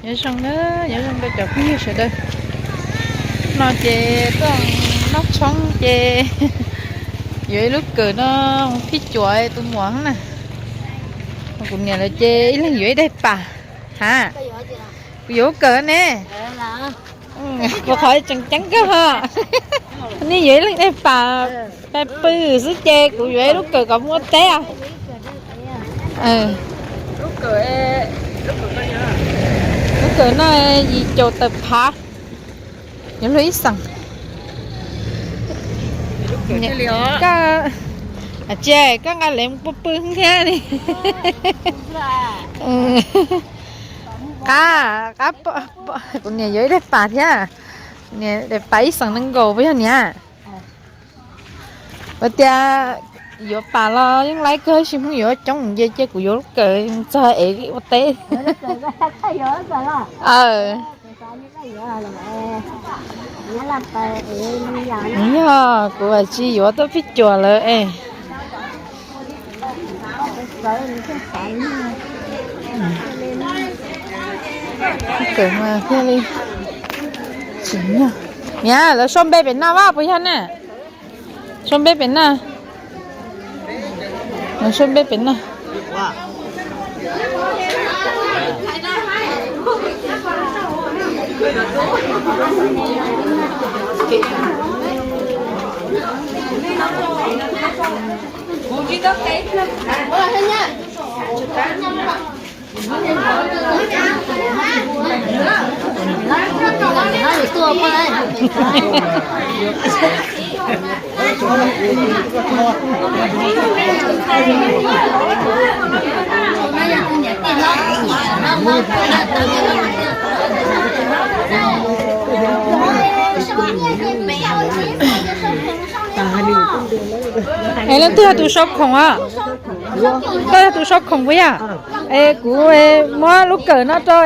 Nyob zoo na, nyob zoo rau cov phooj ywg sawv daws. No ces tuaj noj tshoob ces yuav ib lub kawm no, phij cuam tus muam na. Kuv niam lawv ces ib leeg yuav ib daim pam. Ha, kuv yuav lub kawm ne. Kuv qhov tseem ceeb kawg ho. Nej yuav ib leeg daim pam, pam pw xwb ces kuv yuav ib lub kawm kom mus ua teb. Lub kawm no yim caum tawm phav, yuav luag ib xeem. Koj, tsis, koj nqa lev pw pw thiab li. Qab, qab, kuv niam yuav ib daim pam thiab. Niam daim pam ib xeem nees nkaum puas yog niam? Ua tias yuav pam los yeej laib kawg, tab sis Hmoob yuav coob ces cia kuv yuav lub kawm txog es ua teb. Aw, yog kuv tsis yuav tuaj phij cuam lawm es. Kawm mas thiaj li tsim nyog. Niam, lawv sau npe pem no vaj puas yog na? Sau npe pem no. Lawv sau npe pem no. Es leej twg yog tus sau khoom os? Koj yog tus sau khoom puas yog? Es kuv muab lub kawm no rau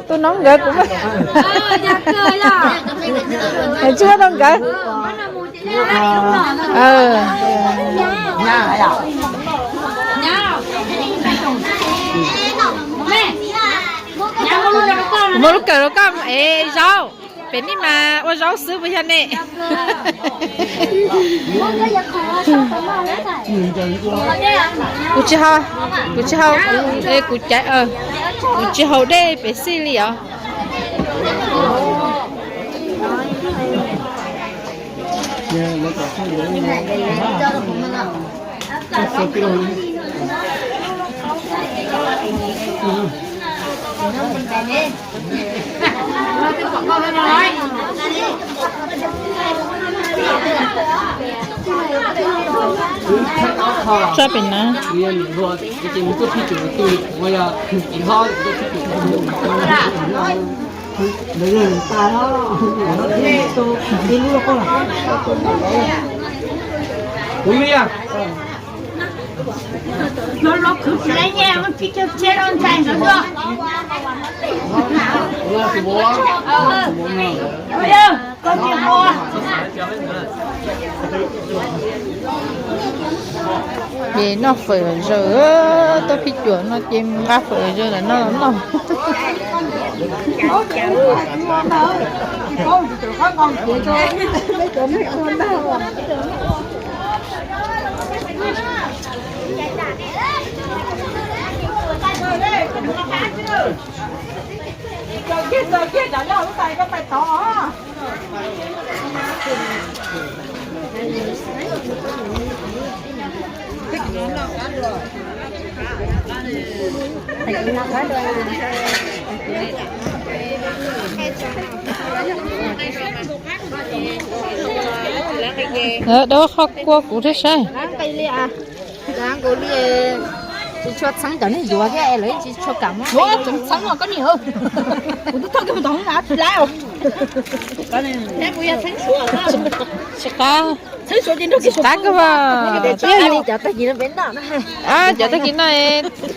tus noob nkawd, kuv, es tsis muab rau nkawd. Kuv muab lub kawm rau koj es zaub. Pem nej mas ua zaub xwb puas yog ne? Kuv tsis hau, kuv tsis hau, kuv caiv, kuv tsis haus dej pem xij li os. Tso pem na. Ces noj fawm zaws, tuaj phij cuam no ces nqa fawm zaws lawm no noj. Dab qhov kua kuv thiab saib. Tsis tshua txheeb cov neeg yuav thiab es lawv tsis tshua kam. Txheeb os koj niam, kuv twb thauj kiag mus tom hoob na tsis laib os. Tsis qab, tsis qab kawg. Cov tag kis no peb noj na. Cov tag kis no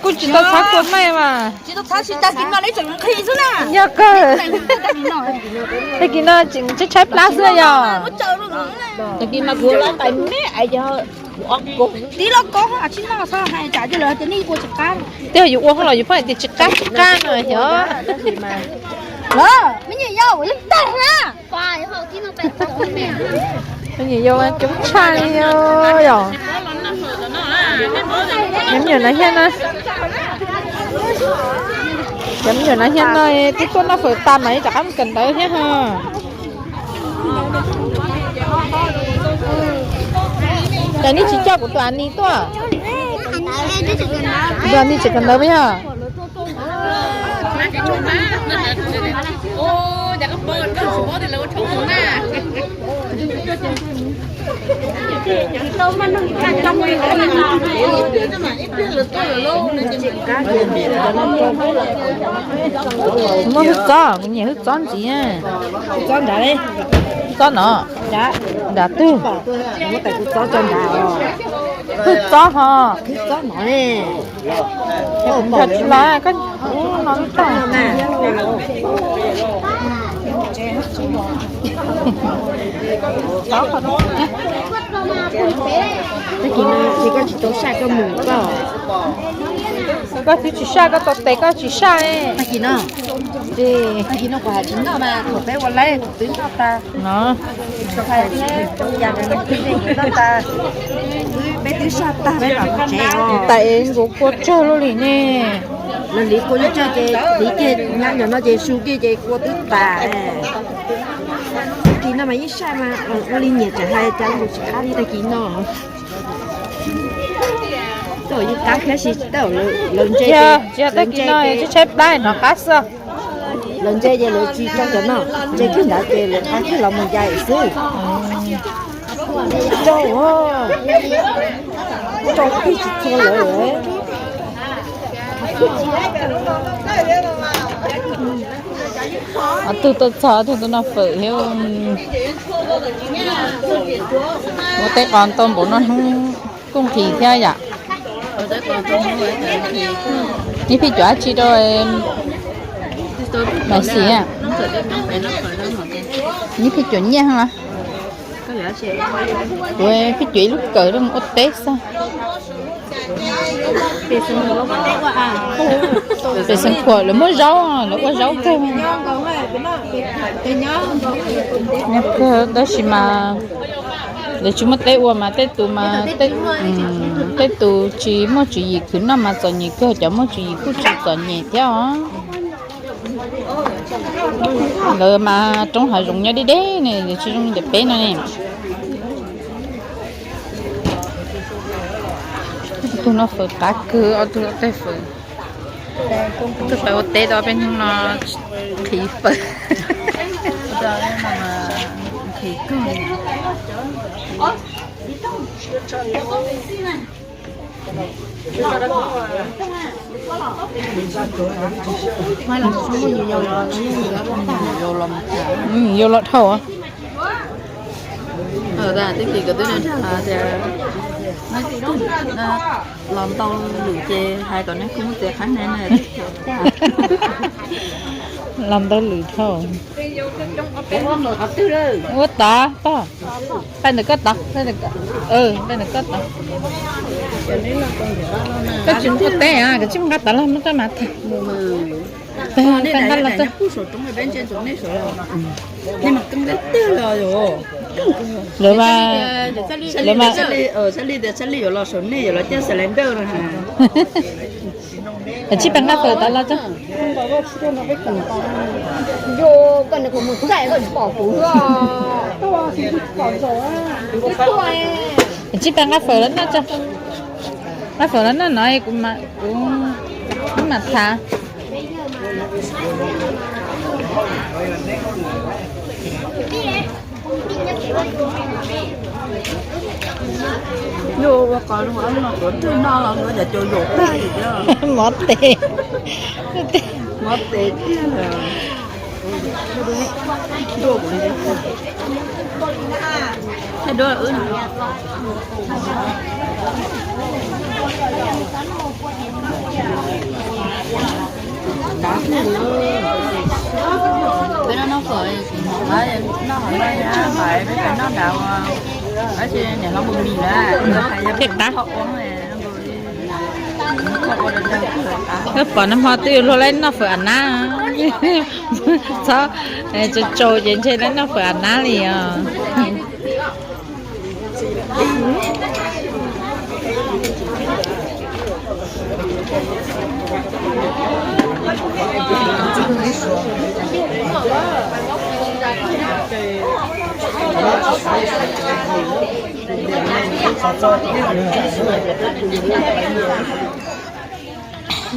kuj tsis tau txhob kua maij mas. Tsis tau txhob, tsis tag kis no neb tseem nqhis xwb na. Yog kawg. Tag kis no tseem tshaib tshaib plab xwb yog. Tag kis mas kuv los tais me es yog. Tib loj koob tsis noj txhob hais tsam ces lawv tias nej ua tsis qab. Twb yog yus ua hauj los yus pheej hais tias tsis qab tsis qab no xyov. Los me nyuam yaus ua li tag na. Me nyuam yaus coob tshaj li yom. Cov me nyuam no thiab na, cov me nyuam no thiab no twb tuaj noj fawm tas mas rov qab mus kawm ntawv thiab ha. Cas nej tsis coj kuv tus Anis tuaj? Tus Anis tseem kawm ntawv yog. Muab hwj txob, kuv nyiam hwj txob ntxiv. Hwj txob nrad, hwj txob no. Nrad twg? Hwj txob ho. Nrad tsis los koj ub no tag. Tag kis no ces koj tsis tau saj koj mus koj. Koj twb tsis saj koj tau tes koj tsis saj. Tag kis no, tag kis no kuv hais tsis noj mas thaum peb ua laib kuv twb noj tas no. Noj tas, peb twb saj tag peb mam mus tsev os. Tais nkuv kua tsawg lub li ne. Los li kua tsawg ces li kiag nyab nyom no ces su kiag ces kua twb tas. Tag kis no mas yeej saj mas ua li nyiam tsam hais cas nkuv tsis qab li tag kis no. Tau yeej qab thiab si tau lawv ntse. Tsis yog tag kis no tsis tshaib plab hnov qab xwb. Lawv ntse ces lawv tsis tso cov no, ntse kiag ntawd ces lawv qab kiag los mus yais xwb. Rau, rau kiag tsis txhua lawm. Ob tug tuaj txog ob tug tuaj noj fawm thiab. Ua teb qos ntau npaum no hnub kuj nqhis thiab yom. Ib phij cuam dab tsi rau Maiv Xis? Ib phij cuam nyiaj los? Kuv phij cuam ib lub kawm rau mus ua teb xwb. Pem Xeev Khuam lawv muab zaub, lawv ua zaub kawg. Tab sis mas lawv tsis muaj teb ua mas tej tus mas, tej tus tsis muaj tswv yim khwv noj mas txom nyem kawg, cov muaj tswv yim kuj tsis txom nyem thiab os. Lawv mas roob hav zoov nyob deb deb ne, tsis zoo li ntawm peb no ne. Ob tug no fawm qab kawg, ob tug tej fawm. Tus pais ua teb tau peb hnub no nqhis fawm. Yau los dhau. Tib kis kuv twb nug tias los ntau lwm ces hais kom neb kuj muab txiav qhab ne. Los ntau lwm dhau. Ua tod tog, pab ntawm koj tod, pab ntawm koj tod. Koj tsis muaj teb, koj tsis muaj nqa tod los muab rau mas tag. Lawv mas, lawv mas, Txhaj li yuav los saum nej yuav los coj xav lais nrawj no. Tsib pab nqa fawm tod los tso. Tsib pab nqa fawm los noj tso. Nqa fawm los noj no kuv, kuv mam tham. Nyuj ua qos zoo, tuav twg noj los ua cas cau yaum tag li thiab. Mov tes, mov tes tiag. Thaij duab wb no. Peb noj noj fawm, noj hauv no, peb noj nrad ua. Thiaj qab. Wb pom nag hmo twb yuav luag laib noj fawm a nab. Txhob tsaus tsaus ces ntshe laib noj fawm a nab li os.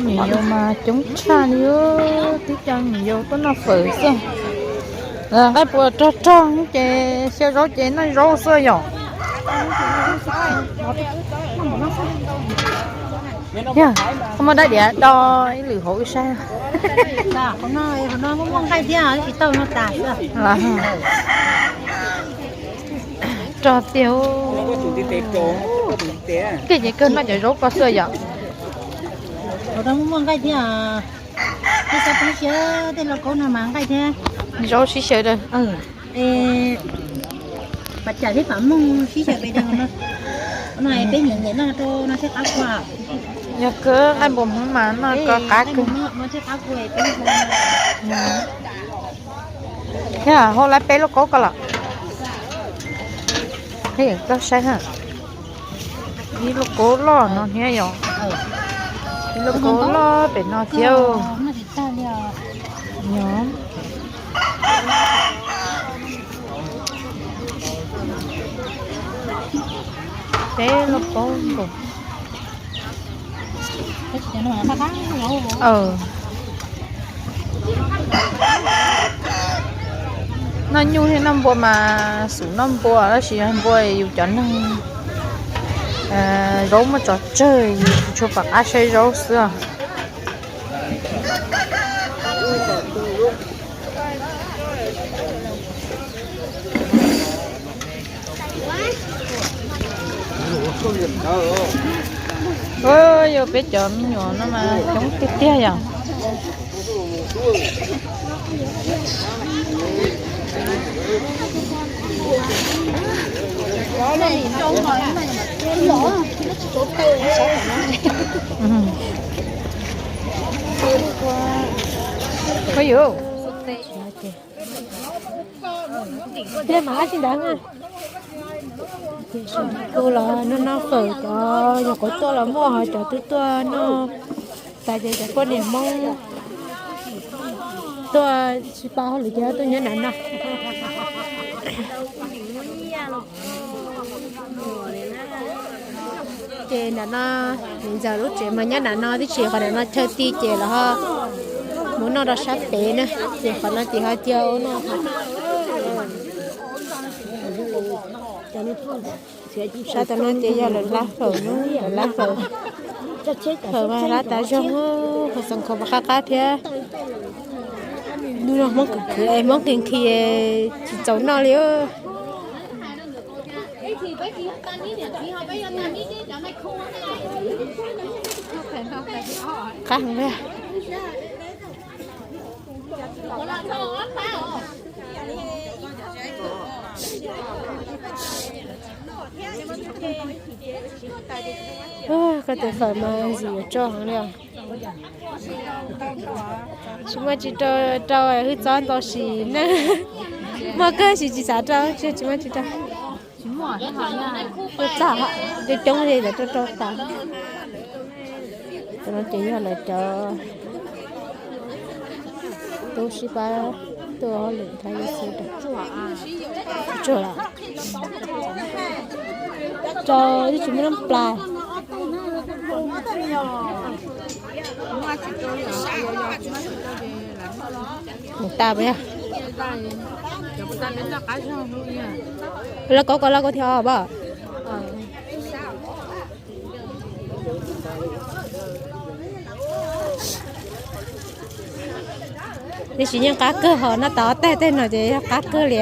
Niam yau mas coob tshaj li, tib co niam yau tuaj noj fawm xwb. Nqaij puas rog rog ces xyaw zaub ces noj zaub xwb yom. Yog, koj muaj dab diav do ib lwm hauv wb saib. Rog tiag. Koj ces kawg noj cov zaub ko xwb yom. Tej lauj kaub no mas nqaij thiab. Zaub sib xyaw daws. Pas cas thiab pas mooj sib xyaw pes daws no. No peb nyiam nyiam noj rau no thiaj qab kua. Yog kawg nqaij npua Hmoob mas noj ko qab kawg. Thiab hau lawm peb lauj kaub ko los. Koj saib na. Ib lauj kaub loj no thiab yom. Ib lauj kaub loj pem no thiab. Nyob. Peb lauj kaub nkaus. Noj nyuj thiab noj npua mas xum noj npua, tab sis yog npua yus cov neeg zaub muaj tso tsawg, yus tsis tshua pom qab saib zaub xwb. Yog peb cov me nyuam no mas coob tiag tiag yom. Ua yuav. Ua los noj noj fawm, cov nyuam qhuav tuaj los muaj, ho cov twb tuaj noj tas ces cov poj niam Hmoob tuaj sib pab hauj lwm ces tuaj nyob nram no. Ces nram no, niam ntxawm lub tsev mas nyob nram no tib si, qhov nram no chaw ti ces los ho mus noj rau sab pem na, ces qhov no ces ho cia ua noj. Sab tom no ces yog lawv lab fawm, lawv lab fawm, fawm mas lab tas zog, qhov xoo kho mas qab qab thiab. Hnub no Hmoob khwv khwv es Hmoob nqhis nqhis tsis txaus noj li. Qab heev. Koj tes fawm mas ntxim yuav tso heev li os. Tsis muaj tsis rau, rau hwj txob ntau sim neej. Muaj kawg sim tsis xav rau, tsis muaj tsis rau. Coob coob li lawv rau rau tas. Cov no ces yog lawv cov tub sib pab tuaj hauj lwm thaum ub xwb. Tsuag lawm. Rau twb tsis muaj nab plas. Mus tas puas yog? Lauj kaub ko lauj kaub thiab os pab. Tiam sis yeej qab kawg ho noj tau ob tag tej no ces yog qab kawg li.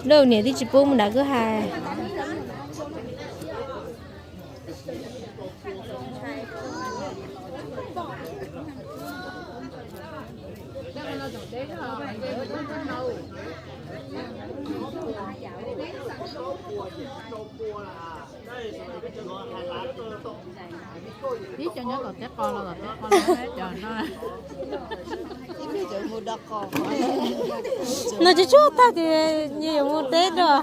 Lub niam twb tsis pub mus nram kwj ha. Ib cov nyob tom teb qos los tom teb qos los cov no. No tsis tsuag tag tias nyias yuav mus teb dua.